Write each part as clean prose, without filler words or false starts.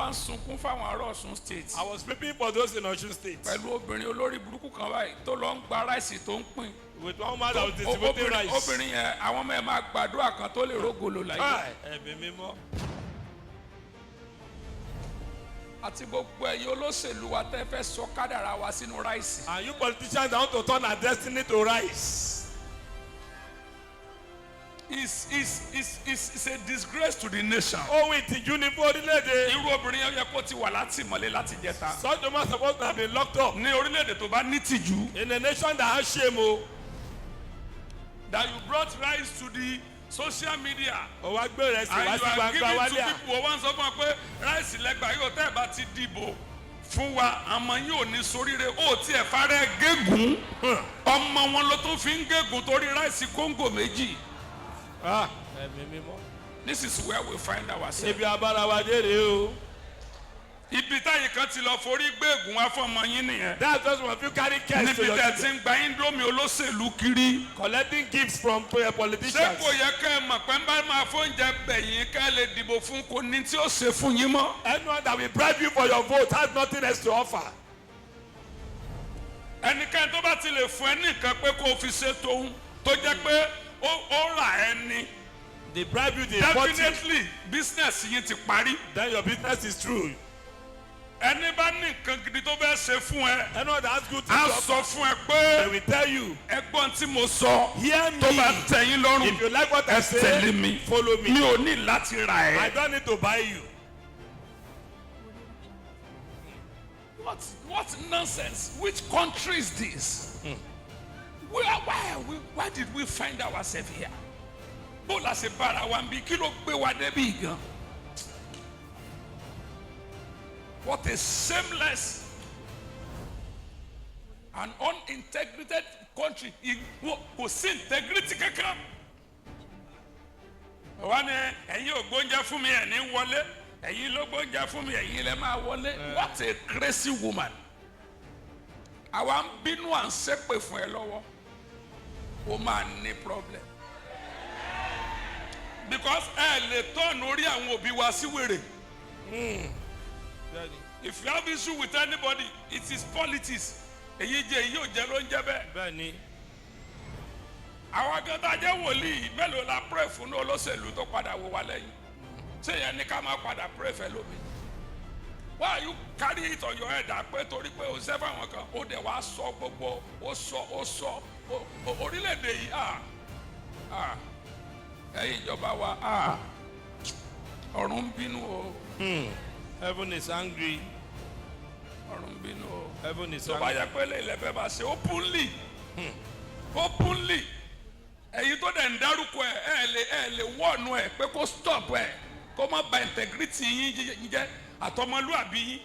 Wá ń sunkún fáwọn ará Ọ̀ṣun State. I was weeping for those in Osun State. Pẹ̀lú obìnrin olórí burúkú kan báyìí tó lọ ń gba rice tó ń pín. With one man that was distributing Obìnrin rice. obìnrin yẹn, àwọn ọmọ ẹ̀ máa gbàdúrà kan tó lè rógolo láyé. Hi, ẹ̀mí mímọ́. Àti gbogbo ẹ̀yin olóṣèlú wa tẹ́ fẹ́ sọ kádàrá wa sínú rice. And you politicians that want to turn our destiny to rice. Is a disgrace to the nation. Ohun ìtìjú ni fún orílẹ̀-èdè. Irú obìnrin yẹn yẹ kó ti wà látìmọ́lé láti jẹta. Such a man supposed to have been locked up. Ní orílẹ̀-èdè tó bá ní tìjú. In a nation that has shame o. That you brought rice to the social media. Ó wá gbé rice wá And sí you are gbangba giving to wálíà. people. Wọ́n sọ fún wa pé rice lẹ́gbàá yóò tẹ́ ẹ̀ bá ti dìbò fún wa, àmọ́ yóò ní soríire. Ó tiẹ̀ farẹ́ gégùn. Ọmọ wọn ló tún fi ń gégùn torí rice kóńgò 2. Ah, ẹ̀mí mímọ́. This is where we find ourselves. Ibi abára wa dé rèé o. Ibi táyì kan ti lọ forí gbéègùn wá fún ọmọ yín nìyẹn. That's just when you carry cash to Níbi your tẹ́ ti children. ń gba Indomie olóṣèlú kiri. Collecting gifts from Ṣé politicians. kò yẹ kẹ́ ẹ mọ̀ pé ń bá máa fóúnjẹ bẹ̀yìn kẹ́ ẹ lè dìbò fún kò ní tí ó ṣe fún yín mọ́? Anyone that will bribe you for your vote has nothing else to offer. Ẹnikẹ́ni tó bá ti lè fún ẹ ní nǹkan pé kó o fi ṣe tóun tó jẹ́ pé ó rà ẹ́ ni. They bribe you, they import you. Definitely, business yín ti parí. Then your business is through. Ẹni bá ní nǹkan gidi tó fẹ́ ṣe fún ẹ, Anyone that has good á things to sọ offer, fún ẹ pé they will tell you. Ẹgbọ́n tí mo sọ, Hear tó bá me. tẹ́ yín lọ́rùn, If you like what I ẹ tẹ̀lé say, mi. follow me. Mi ò ní láti rà I ẹ́. don't need to buy you. What nonsense? Which country is this? Why did we find ourselves here? Bó la ṣe bára wa ń bí? Kí ló gbé wa débi gan? What a shameless and unintegrated country. Kò sí integrity kankan. Wọ́n ní ẹ̀yin ò gbóúnjẹ fún mi, ẹ̀ ní wọlé. Ẹ̀yin ló gbóúnjẹ fún mi, ẹ̀yin lẹ máa wọlé. What a crazy woman. Àwa ń bínú, à ń ṣépè fún ẹ lọ́wọ́. Ó máa ní problem. Because ẹ lè tọ́ọ̀nù orí àwọn òbí wa sí wèrè. If you have issue with anybody, it is politics. Èyí jẹ èyí ò jẹ ló ń jẹ bẹ́ẹ̀. Bẹ́ẹ̀ni. Àwọn gan tá a jẹ́ wòlíì, mélòó la pray fún ní olóṣèlú tó padà wò wá lẹ́yìn? Ṣé yẹn ní ká máa padà pray fẹ́ lómi? Why you carry it on your head pé torí pé o ṣẹ́ fáwọn kan, ó dẹ̀ wá sọ gbogbo, ó sọ orílẹ̀-èdè yìí, ah ah, ẹ̀yin ìjọba wa, ah, ọ̀run ń bínú o. Heaven is angry. Ọ̀run ń bínú o. Heaven is Tó bá angry. yẹ pé lè lẹ́fẹ̀ẹ́ bá ṣe openly openly, ẹ̀yin tó dẹ̀ ń dárúkọ ẹ̀, ẹ̀ lè wọ́ọ̀nù ẹ̀ pé kó stop ẹ̀, kó má ba integrity yín jẹ́ àtọmọlúàbí yín.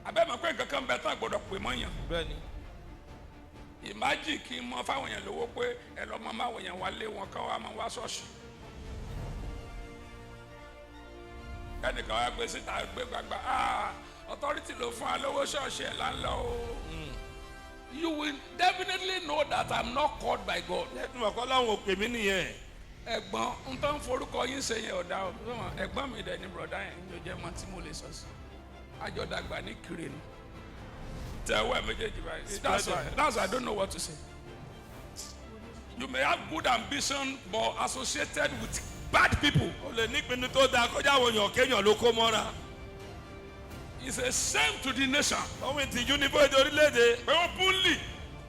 Abẹ́ mọ̀ pé nǹkan kan bẹ tá a gbọ́dọ̀ pè mọ́ yàn. Bẹ́ẹ̀ni. Imagine kí n mọ fáwọn èèyàn lówó pé ẹ lọ́ mọ máwọn èèyàn wá lé wọn kán wá máa wá ṣọ́ọ̀ṣì. Kẹ́nìkan wá gbé síta gbé gbagba, ah, authority ló fún wa lówó, ṣọ́ọ̀ṣì ẹ̀ là ń lọ o. You will definitely know that I'm not called by God. Lẹ́tùmọ̀ mọ̀ kọ́ láwọn ò pè mí nìyẹn. Ẹ̀gbọ́n n tó ń forúkọ yín ṣe yẹn ọ̀dà o. Ẹ̀gbọ́n mi dẹ̀ ni bùrọ̀dá yẹn ló jẹ́ mọ́ tí mo lè sọ sí. Àjọdàgbà ní kiri ni. Tẹ̀wọ́ ẹ̀ méjèèjì báyìí. That's why I don't know what to say. You may have good ambition but associated with bad people. O lè nípinnu tó dáa kọjá àwọn èèyàn kéèyàn ló kó mọ́ra. It's a shame to the nation. Ohun ìtìjú ni fún èdè orílẹ̀-èdè. Pé openly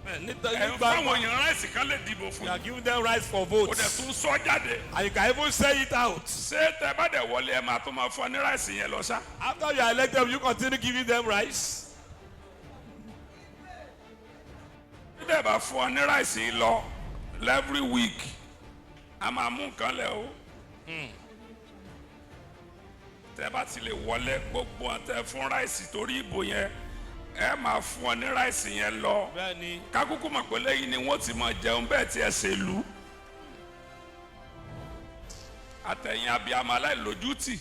Bẹ́ẹ̀ níta ẹ̀ ń nígbà fáwọn èèyàn rice kan lè dìbò fún You are yín. giving them rice for Kò votes. dẹ̀ tún sọ jáde. And you can even say it out. Ṣé tẹ bá dẹ̀ wọlé, ẹ máa tún máa fún ọ ní rice yẹn lọ ṣá? After you are elected, you continue giving them rice. Bí dẹ̀ bá fún ọ ní rice yìí lọ every week, a máa mú nǹkan lẹ̀ o. Tẹ bá ti lè wọlé, gbogbo wọn tẹ fún rice torí ìbò yẹn, ẹ máa fún ọ ní rice yẹn lọ. Bẹ́ẹ̀ni. Kákúkú mọ̀ pé lẹ́yìn ni wọ́n ti máa jẹun bẹ́ẹ̀ tí ẹ ṣe lù. Àtẹ̀yìn abiyamọ aláìlójútì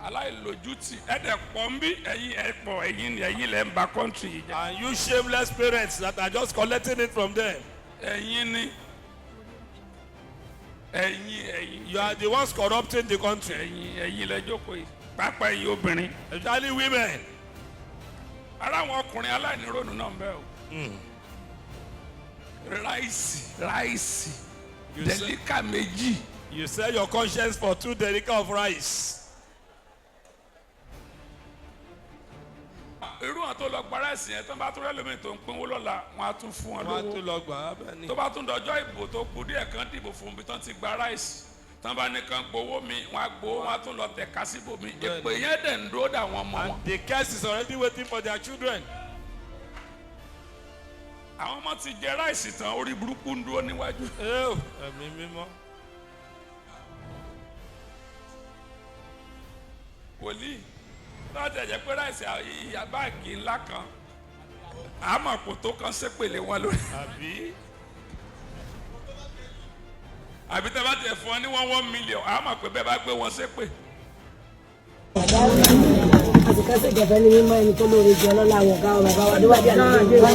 aláìlójútì, ẹ dẹ̀ pọ̀ ń bí, ẹ̀yin ẹ̀ pọ̀, ẹ̀yin ni ẹ̀yin lẹ̀ ń ba country yìí jẹ́. And you shameless parents that are just collecting it from them. Ẹ̀yin ni Ẹ̀yin, ẹ̀yin. You are the ones corrupting the country. Ẹ̀yin, ẹ̀yin lẹ jókòó yìí, pápá ẹ̀yin obìnrin. Especially women. Ara àwọn ọkùnrin aláìníròònú náà ń bẹ o. Rice, rice derica 2. You sell your conscience for 2 derica of rice. Irú àwọn tó lọ gba rice yẹn, tó bá tún rẹ́lómi tó ń pínwó lọ́la, wọn á tún fún wọn Wọ́n á lówó. tún lọ gbà á bẹ́ẹ̀ ni. Tó bá tún dọjọ́ ìbò tó kù díẹ̀ kan dìbò fún mi tán ti gba rice tán, bá nìkan gbowó mi, wọn á gbowó, wọn á tún lọ tẹ̀ka síbò mi. Èpè yẹn dẹ̀ ń dúró dà wọ́n mọ́ wọn. And the curse is already waiting for their children. Àwọn ọmọ ti jẹ rice tán, orí burúkú ń dúró níwájú. Ew, ẹ̀mí mímọ́. Wòlíì láti ẹ̀jẹ̀ pé rice ìyá báàgì ńlá kan, àmọ́ kò tó kan sépèlé wọn lórí. Àbí? Àbí tẹ́ bá tiẹ̀ fún ọ ní 1 1 million, àmọ́ pé bẹ́ẹ̀ bá gbé wọn sépè. Àtìkásẹ̀ gẹ̀fẹ́ ní mímọ́ ẹni tó lóore jẹ ọlọ́lá àwọn ọ̀gá wa, bàbá wa déwájú àlejò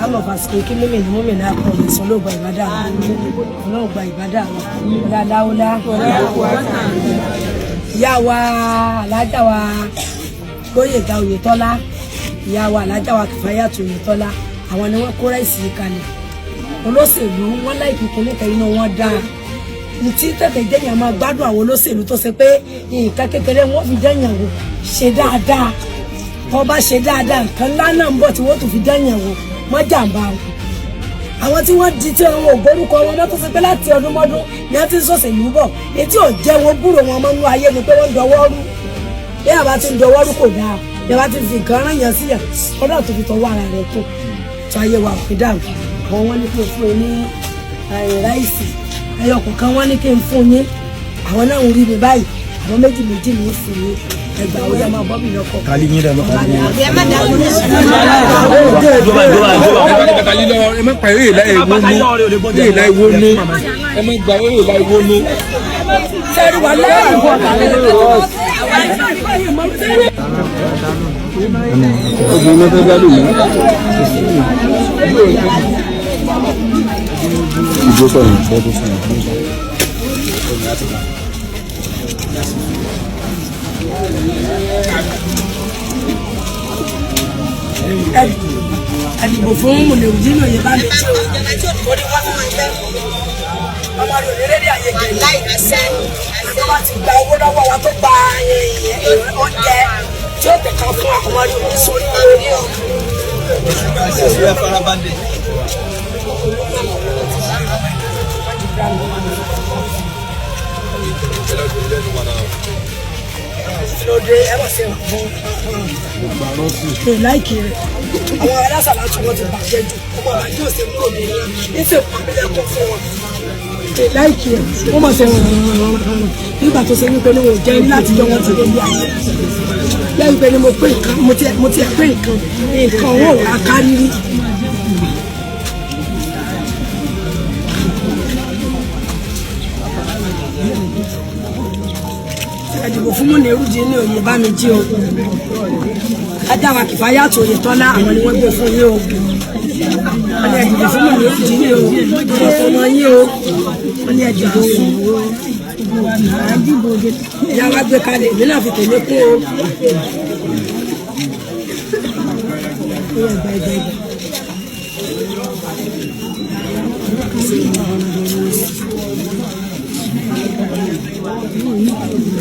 àmọ̀ fàṣíkò kí mímì ní múmi náà kọ̀ lè sọ lóògbà ìbádà olóògbà ìbádà ọ̀la láúlá. Ìyá wa alájà wa Gbóyèga Oyètọ́lá, ìyá wa alájà wa Kìfáyàtù Oyètọ́lá, àwọn ni wọ́n kó rice yìí kalẹ̀. Olóṣèlú wọn láìpẹ́ kìnìkan inú wọn dáa ntí tètè jẹ́yàn máa gbádùn àwọn olóṣèlú tó ṣe pé nǹkan kékeré wọn fi jẹ́yàn wò ṣe dáadáa. Tó bá ṣe dáadáa, nǹkan ńlá náà ń bọ̀ tí wọ́n tún fi jẹ́yàn wò mọ́ jàǹbá o. Àwọn tí wọ́n di tí wọn ò gbórúkọ wọn mọ́, tó ṣe pé láti ọdún mọ́dún ni wọ́n ti ń ṣòṣèlú bọ̀, etí ò jẹ́ wọn gbúrò wọn mọ́ nú ayé ni pé wọ́n ń dọwọ́ rú. Bí àbá ti ń dọwọ́ rú kò dáa, bí àbá ti fi nǹkan rán yàn síyàn kọ́dà tó fi tọwọ́ ara rẹ̀ tó tó ayé wa òfin dàrú. Àwọn wọn ní kí n fún yín ní rice ẹyọ kọ̀ọ̀kan, wọ́n ní kí n fún yín. Àwọn náà ń rí mi báyìí, àwọn méjì méjì ní fún yín. Ẹgbàá ó yẹ máa bọ́ mi lọ́kọ̀. Kali yín dẹ̀ mọ́ kali yín. Ẹ má pa eré ìlà ìwọ nú, eré ìlà ìwọ nú, ẹ má gba eré ìlà ìwọ nú. Sẹ́rí wà lẹ́yìn. Obìnrin náà fẹ́ gbádùn mí. Ìjó sọ̀rọ̀, ìjó tó sọ̀rọ̀. Àdìbò fún Mùnìrùdín òye bá mi tí o torí wọ́n fún mi jẹ́ ọmọ rẹ̀ òní rédíò àyè jẹ̀ tó bá ti gba owó lọ́wọ́ wa, tó gba oúnjẹ tí ó tẹ̀ka fún ọmọ rẹ̀ òní sórí orí o. Lóde ẹ bọ̀ sí ẹ̀ fún ẹ láìkì rẹ̀. Àwọn alásàlátù wọn ti bàjẹ́ jù, ọmọ àbájọ́ òsè kúrò ní ìṣe pàmílẹ́kùn fún wọn. Ẹ láìkì ẹ̀, wọ́n mọ̀ sẹ́ nígbà tó ṣe wípé ní wọn ò jẹ́ láti jọ wọn ti lè ní ayé lẹ́yìn pé ni mo pé nǹkan, mo tiẹ̀ pé nǹkan nǹkan owó akárírí. Ẹ̀dìbò fún múni erúdi ní òye bá mi jí o. Ajáwa Kìfáyàtò Oyètọ́lá, àwọn ni wọ́n gbé fún yín o. Wọ́n ní ẹ̀dìbò fún múni erúdi ní o, ọmọ yín o. Wọ́n ní ẹ̀dìbò fún ìyá wa gbé kalẹ̀, èmi náà fi tèmi kún o.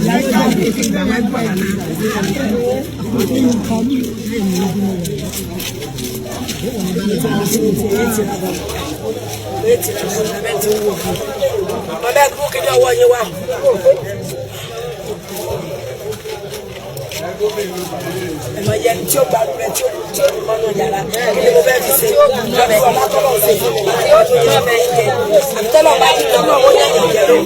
Ó yẹ gbà gbà gbà. Bàbá ẹ̀ kú kí ni ọwọ́ yín wá. Ẹ̀mọ̀ yẹn tí ó gbàdúrà rẹ̀ tí ó mọ́nú yàrá, kí ni mo fẹ́ fi ṣe lọ́dún ọ̀la tọ́lọ̀ ṣe fún mi àti ọdún yẹn fẹ́ jẹ àbí tọ́lọ̀ bá ti tọ́lọ̀ ó yẹ yẹn jẹ ló.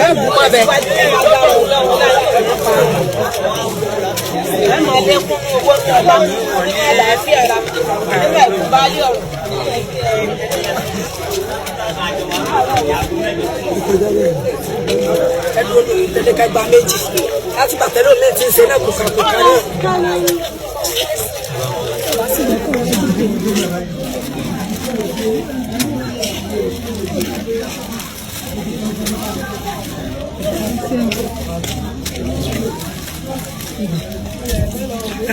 Ẹ bù mọ́ bẹ́ẹ̀. Ẹ máa lékún ní owó ní ọlá ní àlàáfíà ra nígbà ìkú bá lé ọ̀rọ̀. Ẹnu olóyún tẹ́lẹ̀ ká gba méjì láti gbàtẹ́lẹ̀ òun ti ń ṣe náà kò kà kò kà náà.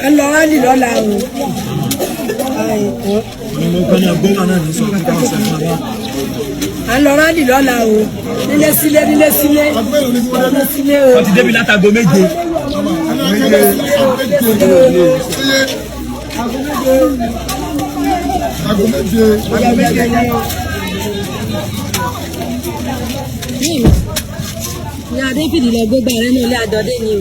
À ń lọ rálì lọ́la o. À ń lọ rálì lọ́la o, nílé sílé, nílé sílé, nílé sílé o. Wọ́n ti débi látago 7. Aago 7. Ìyá David lọ gbégbá rẹ ní ilé àjọdé ni o.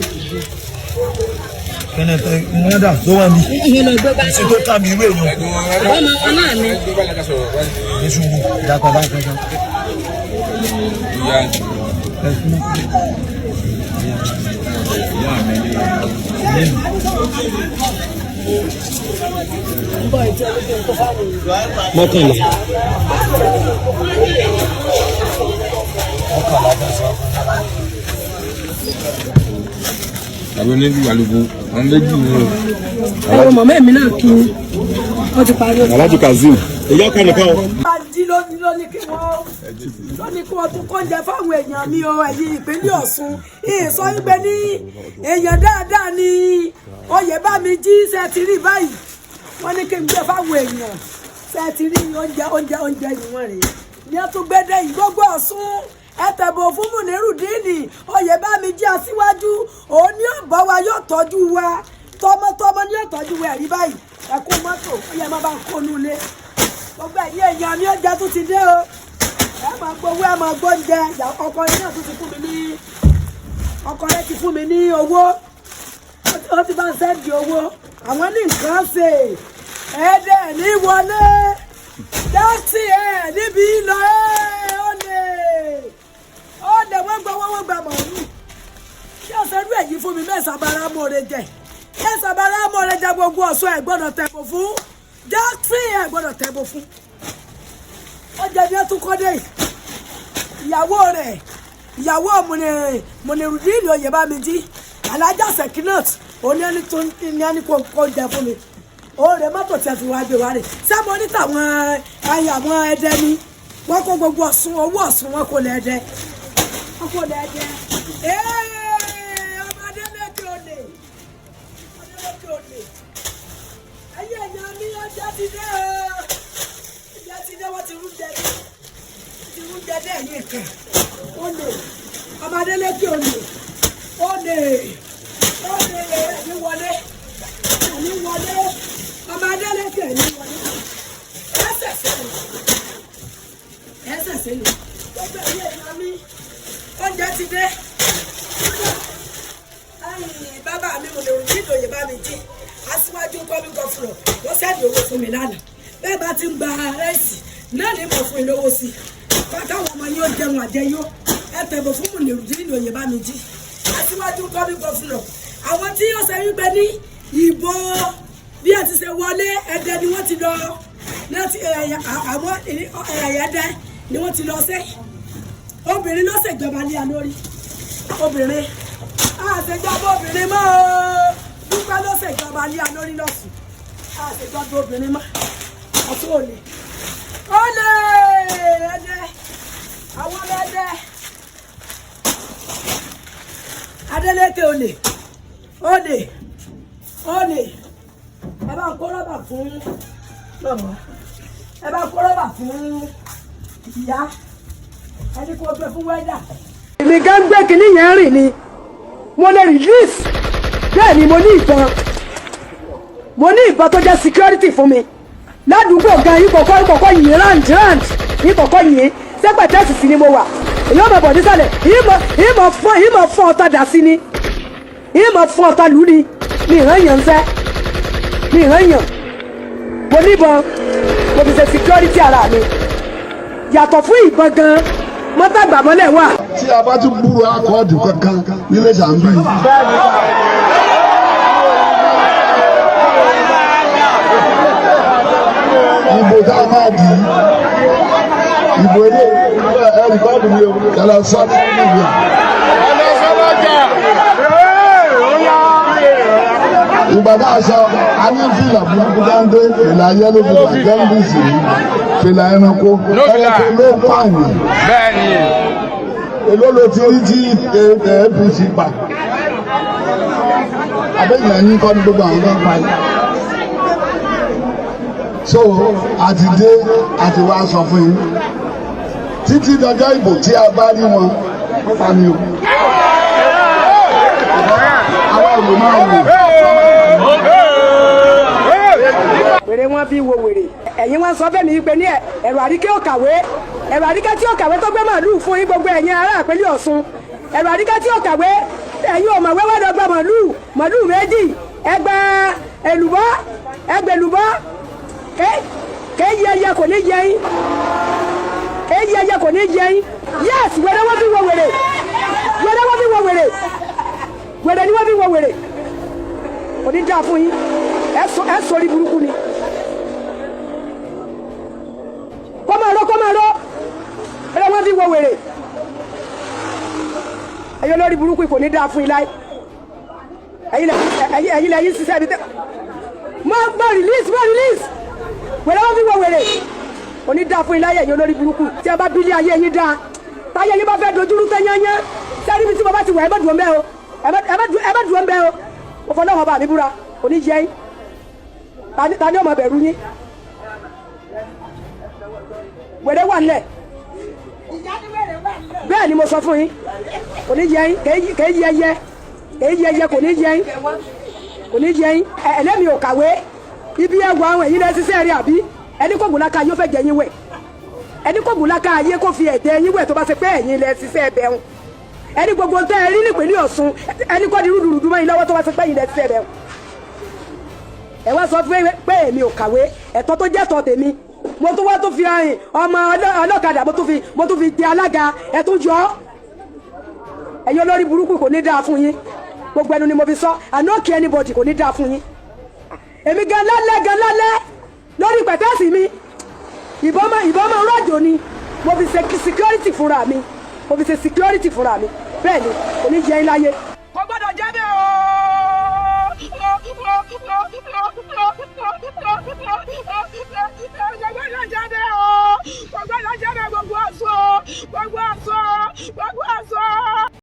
Kẹ́nẹ̀ tẹ mọ́dà tó wà ní. Ìyẹn lọ gbégbá Ṣé tó ká mi ìwé èèyàn? Ọmọ wọn náà ni. Ní sùúrù, dàpọ̀ bá kankan. Mọ́kànlá. Tàbí oníbi àlùkò àwọn méjì ni o. Ẹ wo màmá mi náà kí wọ́n ti parí. Alhaji Kazeem. Èyí ọkàn nìkan o. Jí lóní kí wọ́n lóní kí wọ́n tún kóúnjẹ fáwọn èèyàn mi o. Ẹ̀yin ìpínlẹ̀ Ọ̀ṣun, ìsọ wípé ní èèyàn dáadáa ni Oyèbámijí. Ṣe ti rí báyìí? Wọ́n ní kí n gbé fáwọn èèyàn. Ṣe ti rí oúnjẹ, oúnjẹ, oúnjẹ yìí wọ́n rèé ní ẹ tún gbédè yìí. Gbogbo Ọ̀ṣun, ẹ tẹ̀bọ̀ fún Munirudeen Oyèbámijí aṣíwájú. Òun ní ọ̀bọ̀ wa, yóò tọ́jú wa tọmọtọmọ, ní ọ̀tọ́jú wa. Ẹ̀rí báyìí, ẹ kó mọ́tò, ó yẹ má bá ń kó nulẹ̀. Gbogbo ẹ̀yin èèyàn mi, oúnjẹ tún ti dé o. Ẹ máa gbowó, ẹ máa gbóúnjẹ. Ọkọ yín náà tún ti fún mi ní, ọkọ rẹ ti fún mi ní owó, ó ti bá ń send owó. Àwọn ní nǹkan ṣe ẹ̀ẹ́dẹ̀ ní wọlé dáàtì ẹ̀ níbi lọ ẹ̀. Ó lè, ó lè. Wọ́n gbọ́, wọ́n gbà mọ̀ọ́nù kí ọ̀sẹ̀ rú èyí fún mi. Mẹ́sàn-án bára mọ̀ọ́rẹ́ jẹ, mẹ́sàn-án bára mọ̀ọ́rẹ́ jẹ. Gbogbo Ọ̀ṣun, ẹ̀ gbọ́dọ̀ tẹ̀bọ̀ fún Jackson, ẹ̀ gbọ́dọ̀ tẹ̀bọ̀ fún. Ó jẹ́ bí ó tún kọ́ dé yìí. Ìyàwó rẹ̀, ìyàwó Munirudeen Oyèbámijí, Alájà Sekinat, òní ẹni tó ní ẹni kò kó jẹ fún mi. Ó rẹ mọ́tò tí a fi wá gbé wá rè sábà ní tàwọn ayé àwọn ẹdẹ ni wọ́n kó gbogbo Ọ̀ṣun, owó Ọ̀ṣun wọn kò lẹ̀ ẹdẹ, wọn kò lẹ̀ ẹdẹ. Ee, ọmọdé lókè olè, ọmọdé lókè olè. Ayé ẹ̀yàn mi, ọjà ti dé o, ọjà ti dé. Wọ́n ti rú jẹ dé, ti rú jẹ dé. Ẹ̀yìn kan olè, ọmọdé lókè olè, olè, olè. Ẹ̀mí wọlé, ẹ̀mí wọlé, ọmọdé lókè, ẹ̀mí wọlé. Ẹsẹ̀ sẹ́nu, ẹsẹ̀ sẹ́nu. Gbogbo ẹ̀yìn ẹ̀yàn mi, oúnjẹ ti dé. Ẹ̀yìn bàbá mi, mo lè rìn nídòye bá mi jí aṣíwájú kọ́mí gọ́fúrọ̀, wọ́n send owó fún mi lánàá. Bẹ́ẹ̀ bá ti ń gba rice náà ní mọ̀ fún ìlówó sí i káwọn ọmọ yóò jẹun àjẹyó. Ẹ tẹ̀bọ̀ fún Munirudeen Oyèbámijí aṣíwájú kọ́mí gọ́fúrọ̀. Àwọn tí yóò ṣe wípé ní ìbò bí ẹ ti ṣe wọlé, Ẹdẹ ni wọ́n ti lọ láti àwọn Ẹdẹ ni wọ́n ti lọ sẹ́. Obìnrin ló ṣèjọba lé a lórí. Obìnrin àṣejọba obìnrin mọ́ o. Dúpẹ́ ló ṣèjọba lé a lórí lọ́sùn. Àṣejọba obìnrin mọ́. Ọ̀tún òní olè Ẹdẹ, àwọn ọmọ Ẹdẹ, Adeleke olè, olè, olè. Ẹ bá ń kó rọ́bà fún màmá, ẹ bá ń kó rọ́bà fún ìyá ẹni kó gbé fún wẹ́dà. Èmi gan gbé kinní yẹn rìn ni mo lè release. Bẹ́ẹ̀ ni mo ní ìbọn, mo ní ìbọn tó jẹ́ security fún mi ládùúgbò gan. Ìkọ̀kọ̀ yìí round round, ìkọ̀kọ̀ yìí sẹ́pẹ̀tẹ́sì sí ni mo wà. Èyí ò mọ̀ bọ̀ nísàlẹ̀, ìmọ̀ fún ọ̀tá dà sí ni, ìmọ̀ fún ọ̀tá lù ní mi ìràn yàn ń fẹ́ mi ìràn yàn. Mo níbọn, mo fi ṣe security ara mi. Yàtọ̀ fún ìbọn gan, mọ́tàgbàmọ́lẹ̀ wà. Tí a bá tún gbúrò Accord kankan nílé sàmbí. Ìbò tá a máa dì í, ìbò ilé ẹ record mi o, yàrá sọ́ọ̀tì níbi. Ìgbà tá a sọ, a ní fìlà burúkú dáńdé, fìlà yellow, fìlà gẹ́ńdìsì, fìlà ẹranko, ẹranko ló pààyàn. Èló ló ti rí tí APC pa? Abẹ́yẹn yín kọ́ ní gbogbo àwọn tó ń pa yìí. So àti dé àti wá sọ fún yín, títí dọjọ́ ìbò, tí a bá rí wọn, wọ́n pa ni o. Àwa ò lè máa wò. Wèrè wọn fi wo wèrè. Ẹ̀yin wọn sọ fẹ́mi pé ní ẹ̀rọ àríkẹ́ ò kàwé, ẹ̀rọ àríkẹ́ tí ò kàwé tó gbé màálù fún yín. Gbogbo ẹ̀yin ará àpẹẹlẹ Ọ̀ṣun, ẹ̀rọ àríkẹ́ tí ò kàwé, ẹ̀yin ò mọ̀wé, wọ́n dọ́gba màálù, màálù méjì, ẹgbẹ́ èlùbọ́, ẹgbẹ́ èlùbọ́. Kéyí ẹyẹ kò ní jẹ yín, kéyí ẹyẹ kò ní jẹ yín. Yes, wèrè wọ́n fi wo wèrè, wèrè wọ́n fi wo wèrè, wèrè ni wọ́n fi wo wèrè. Kò ní dáa fún yín. Ẹ sọ orí burúkú ni. Kó máa rọ, kó máa rọ, ẹ wọ́n fi wo wèrè. Ẹ̀yin olórí burúkú, kò ní dáa fún yín láì. Ẹ̀yin lẹ yín ṣiṣẹ́ ibi tẹ́ mọ mọ release, mọ release. Wèrè wọ́n fi wo wèrè. Kò ní dáa fún yín láyé, ẹ̀yin olórí burúkú. Tí a bá bílí ayé yín dáa, táyé yín bá fẹ́ dojúrú tẹ́ yányán sẹ́ni bí tí mo bá ti wà, ẹ má dùn ọ́ mbẹ́ o, ẹ má dùn ọ́ mbẹ́ o. Mo fọlọ́ wọn bá mi búra, kò ní jẹ́ yín. Ta ni ó máa bẹ̀rù yín? Wèrè wà nílẹ̀. Bẹ́ẹ̀ ni mo sọ fún yín, kò ní jẹ́ yín. Kèé yẹ yẹ, kèé yẹ yẹ, kò ní jẹ́ yín, kò ní jẹ́ yín. Ẹlẹ́mi ò kàwé ibi ẹwà àwọn ẹ̀yin lẹ́ ṣiṣẹ́ rí, àbí ẹni kò gùn láka yóò fẹ́ jẹ yín wẹ̀? Ẹni kò gùn láka ayé kò fi ẹ̀jẹ̀ yín wẹ̀, tó bá ṣe pé ẹ̀yin lẹ́ ṣiṣẹ́ bẹ̀rùn. Ẹni gbogbo tẹ́ ẹ rí nípìnlẹ̀ Ọ̀ṣun, ẹni kọ́ di rúdurùdu mọ́ yín lọ́wọ́, tó bá ṣe pé ẹ̀yin lẹ́ ṣiṣẹ́ bẹ̀rùn. Ẹ wá sọ fún pé èmi ò kàwé. Ẹ̀tọ́ tó jẹ́ tọ́ tèmi, mo tún wá tún fi ẹyìn ọmọ ọlọ́kadà, mo tún fi di alága. Ẹ tún yọ ọ́. Ẹ̀yin olórí burúkú, kò ní dáa fún yín. Gbogbo ẹnu ni mo fi sọ, I no care anybody. Kò ní dáa fún yín. Èmi gan lálẹ́, gan lálẹ́ lórí pẹ̀tẹ́sì mi, ìbọn máa rọ̀jò ni. Mo fi ṣe security fúnra mi, mo fi ṣe security fúnra mi. Bẹ́ẹ̀ ni, kò ní jẹ́ yín láyé.